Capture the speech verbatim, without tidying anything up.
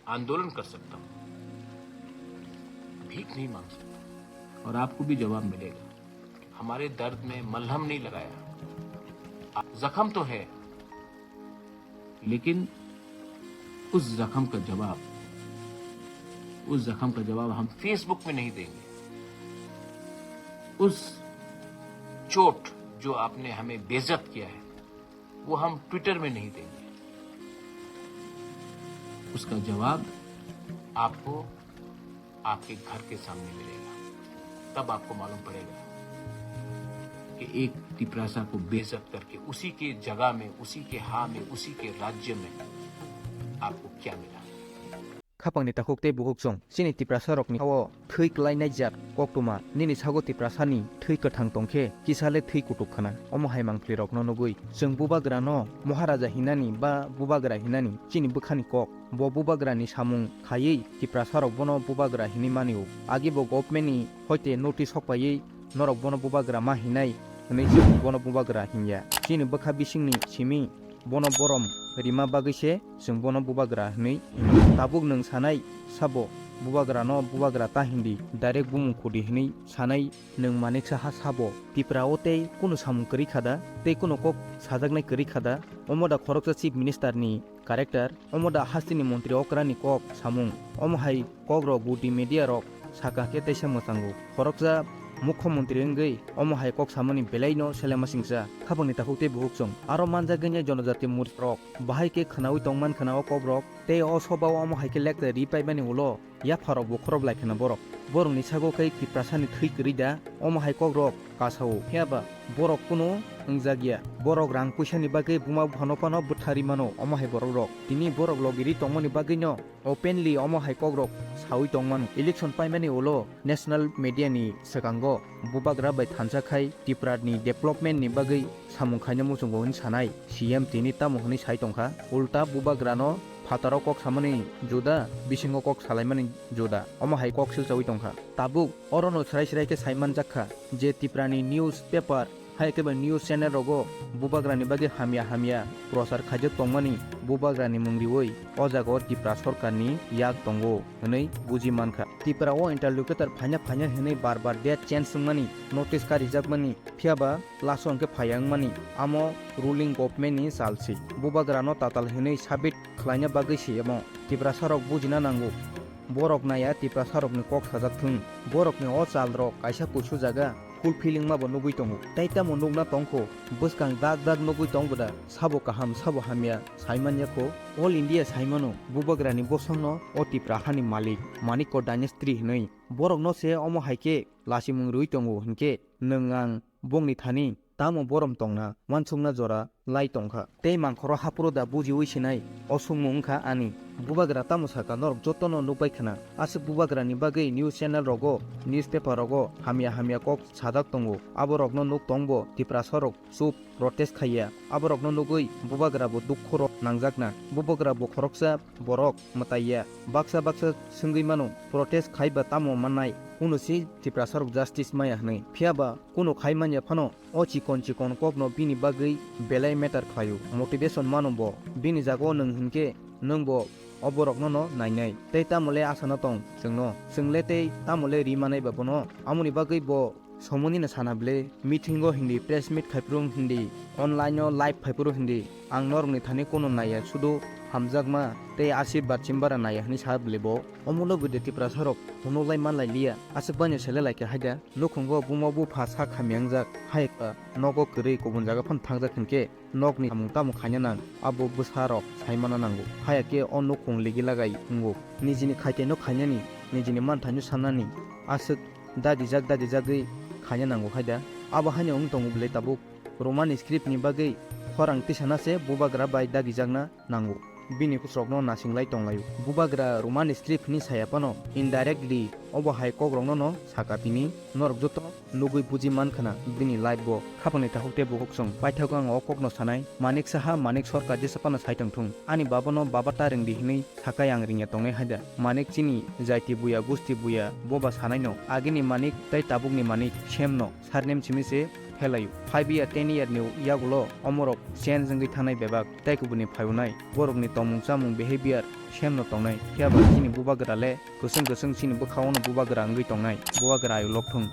आंदोलन कर सकता हूँ, भीख नहीं मांग सकता। और आपको भी जवाब मिलेगा। हमारे दर्द में मलहम नहीं लगाया, जख्म तो है, लेकिन उस जख्म का जवाब, उस जख्म का जवाब हम Facebook में नहीं देंगे। उस चोट जो आपने हमें बेइज्जत किया है, वो हम Twitter में नहीं देंगे। उसका जवाब आपको आपके घर के सामने मिलेगा, तब आपको मालूम पड़ेगा कि एक तिपरासा को बेइज्जत करके उसी के जगह में, उसी के हाँ में, उसी के राज्य में आपको क्या मिला। Khapangni takhuk tei bukhuk chwng, chini Tiprasa rokni o thwi kwlai naijak koktwma, nini sago Tiprasani thwi kwthang tongkhe, kisa le thwi kutuk khna. Omo hai mangpli rokno nugwi, chwng bubagra no Maharaja hinani ba bubagra hinani chini bwkhani kok. Bo bubagra ni samung khaiwi Tiprasa rok bono bubagra hinwi mani o. Agi bo government ni hoite notice sok paiwi norok bono bubagra ma hinai hwnwi chwng bono bubagra hinya. Chini bwkha bisingni simi bono borom rima bagwi se chwng bono bubagra hinwi hino. Tabuk nwng sanai sabo bubagra no bubagra ta hindi, direct bumung khudi hinwi sanai nwng maniksa ha sabo. Tipra o tei kunu samung kwrwi kha da, tei kunu kok sajaknai kwrwi kha da? Omo da khoroksa Chief Minister ni character? Omo da hasteni montri okrani kok samung? Omo hai kok rok gudi media rok saka khe teisa mwchango. Khoroksa mukhyamantri wngwi omo hai kok samani belai no selemasingcha. Khapangni takhuk tei bukhuk chwng aro manjak gwnye jonojati murti rok bahai khe khwnawi tongman khwna o kok rok, tei o soba o omo hai khe lekta ri paimani ulo yapharok bo khorob lai khwna borok. Borokni sago khe Tiprasani thwi kwrwi da, omo hai kok rok kasao. Phiya ba borok kunu wngjak ya. Borok rang puisani bagwi buma buphano phano bwtharwi mano omo hai borok rok. Tini borok logiri tongmani bagwi no openly omo hai kok rok sawi tongmano. Election paimani ulo national media ni swkango bubagra bai thansa khai Tipra ni development ni bagwi samung khaina muchungo hwnwi sanai C M tini tamo hwnwi sai tongkha. Ulta bubagra no phataro kok samani juda, bisingo kok salaimani juda. Omo hai kok silchawi tongkha. Tabuk orono srai srai khe saimanjak kha je Tiprani news paper hai khe ba news channel rogo bubagrani bagwi hamya hamya prochar khaijak tongmani bubagrani mung riwi o jagao Tipra sorkarni yak tongo hwnwi buji mankha. Tipra o interlocutor phaina phaina hwnwi bar bar date change wngmani, notice karijakmani, phiya ba last o hwnkhe phaiya wngmani amo ruling government ni chal se. Bubagrano tatal hwnwi sabit khlaina bagwi se amo. Tiprasarok bujina nango. Borok naiya Tiprasarokni kok sajak thung. Borokni o chalrok kaisa kuisu jaga fulfilling ma bo nugwi tongo. Tei tamo nukna tongkho, bwskang dak dak nugwi tongboda, sabo kaham sabo hamya saimanya kho. All India saimano, bubagrani bosongno o Tipra hani malik, Manikko dynasty hwnwi. Borokno se omo hai khe lachimung rwi tongo hinkhe nwng ang bongni thani tamo borom tongna, uansukna jora lai tongkha. Tei mangkhoro haphuru da bujiwi sinai, o sungmung wngkha ani. Bubagra tamo saka norok jotono nukbai khna. Aswk bubagrani bagwi news channel rogo, newspaper rogo hamya hamya kok sajak tongo. Aborokno nuk tongbo Tiprasarok chup protest khaiya. Aborokno nugwi bubagrabo dukhu rok nangjakna. Bubagrabo khoroksa borok mwtaiya. Baksa baksa swngwi mano, protest khaiba tamo mannai? Kunusi Tiprasarok justice maya hwnwi. Phiya ba kunu khai manya phano o chikon chikon kokno bini bagwi belai matter khlaio. Motivation mano bo. Bini jagao nwng hinkhe nwng bo o borokno no nainai. Tei tamo le asana tong chwngno? Chwng le tei tamo le ri manai ba bono? Amoni bagwi bo Somoni no sana bwle, meeting o hindi, press meet khaiphuru hindi, online o live khaiphuru hindi, ang norokni thani kono naiya, sudu hamjakma tei ashirbad chimbara naiya hwnwi sa bwle bo. Omo logi de Tiprasa rok hwnwi lai manlai liya, aswk banya sele lai khe haida, nukhungo buma bupha sak hamya wngjak, hai kha nogo kwrwi kubun jaga phano thangjak hinkhe, nokni samung tamo khaina nang, abo bwsa rok sai mana nango. Haya khe o nukhung ligi lagai wngo. Nijini khaiteno khainani, nijini manthaino sanani, aswk dagijak dagijagwi khaina nango khaida. Abo haino wng tongo bwlai tabuk. Roman script ni bagwi khorang tisana se bubagra bai dagijakna nango. Bini kusrokno nasinglai tonglaio. Bubagra Roman script hwnwi saya phano indirectly obo hai kokrokno no saka tini. Norok joto nugwi buji man khna bini life bo. Khapangni takhuk tei bukhuk chwng. Paithago ang o kokno sanai, Manik Saha, Manik Sarkar jesa phano sai tongthung. Ani babano baba ta ringdi hwnwi sakai ang ringya tongnai haida. Manik chini jaiti buya, gusti buya, boba sanaino. Agini Manik tei tabukni Manik same no. Surname simi se phelaio. Five year, ten year ni yagulo omorok change wngwi thangnai bebak, tei kubuni phaiunai borokni tongmung chamung behavior same no tongnai. Phiyaba chini bubagra le kwchwng kwchwng chini bwkhao no bubagra wngwi tongnai, bubagra ayuk lokthung.